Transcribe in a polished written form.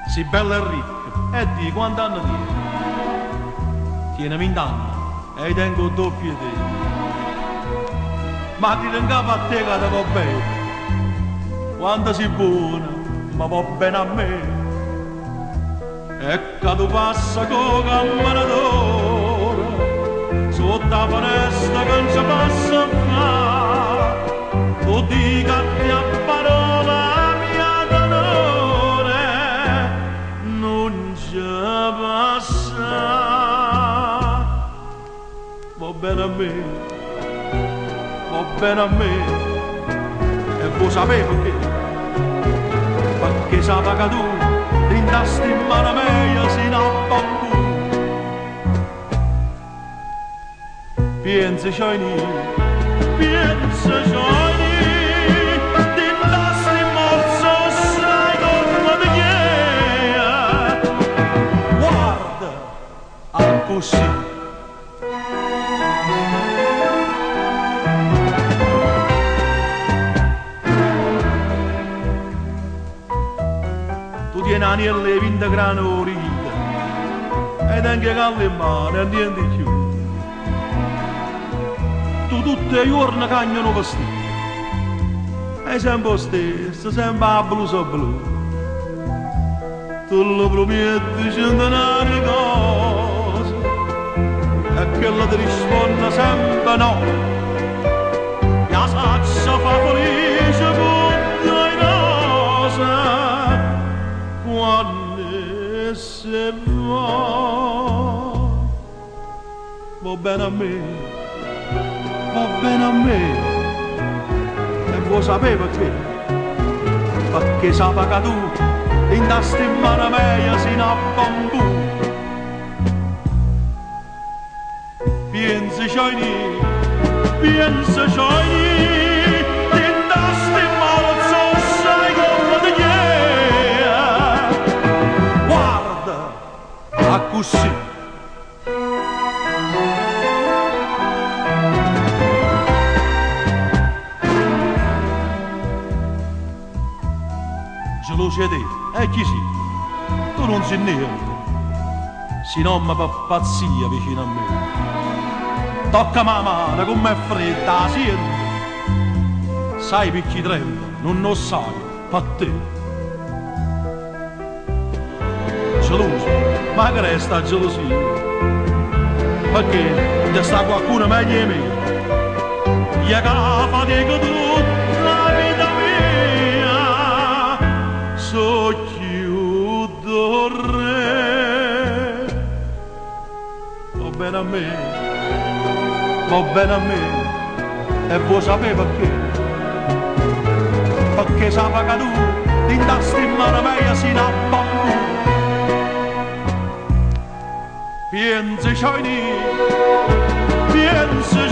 Si bella e ricca, e di quant'anni tieni? Tieni vent'anni e io tengo 'o doppio 'e te. Ma tira 'ncapo a te ca te vò bene. Quanto si buona, ma vò bene a me. E ca tu passa cu 'o cammenatore sotto 'a fenesta che nce passa a fà. Tu dica a te 'a parola mia d'onore nun ce passà. Vò bene a me, vò bene a me e vuò sapè pecché? Pecché sape ca tu dint' a sti mmane meje si' na bambù. Pienze Shiny, pienze Shiny, dint' a sti morze sai comme te chiea. Guarda, accussì. Tu tiene aniello 'e 20 grane 'o rito e tengo 'e calle 'e mmano e niente cchiù. Tu tutt' 'e juorne cagne nu vestito e sempe 'o stesso, sempe 'a blusa blu. Tu le prumiette centenare 'e cose e chella te risponne sempe no. E 'a saccio fa felice cu ddoje rose quanno se vo. Vo bene a me, vo bene a me. E vuò sapè pecché? Pecché sape ca tu dint' a sti mmane meje si' na bambù. Pienze Shiny, pienze Shiny, dint' a sti morze 'o ssaje comme te chiea. Guarda, accussì. Geluso 'e te, e chi si'? Tu nun si' niente. Si' n'ommo pe pazzia vicino a me. Toccame 'a mano comm'è fredda, 'a siente? Sai pe chi tremmo? Nun 'o ssaje? Pe te. Geluso? Ma che d'è sta gelusia? Pecché nce sta quaccuno meglio 'e me? Io ca fatico tutta 'a vita mia so' cchiù d' 'o rre. Vo' bene a me, vo' bene a me e vuo' sapè pecché? Pecché sape ca tu dint' a sti mmane meje si' na bambù. Pienze Shiny, pienze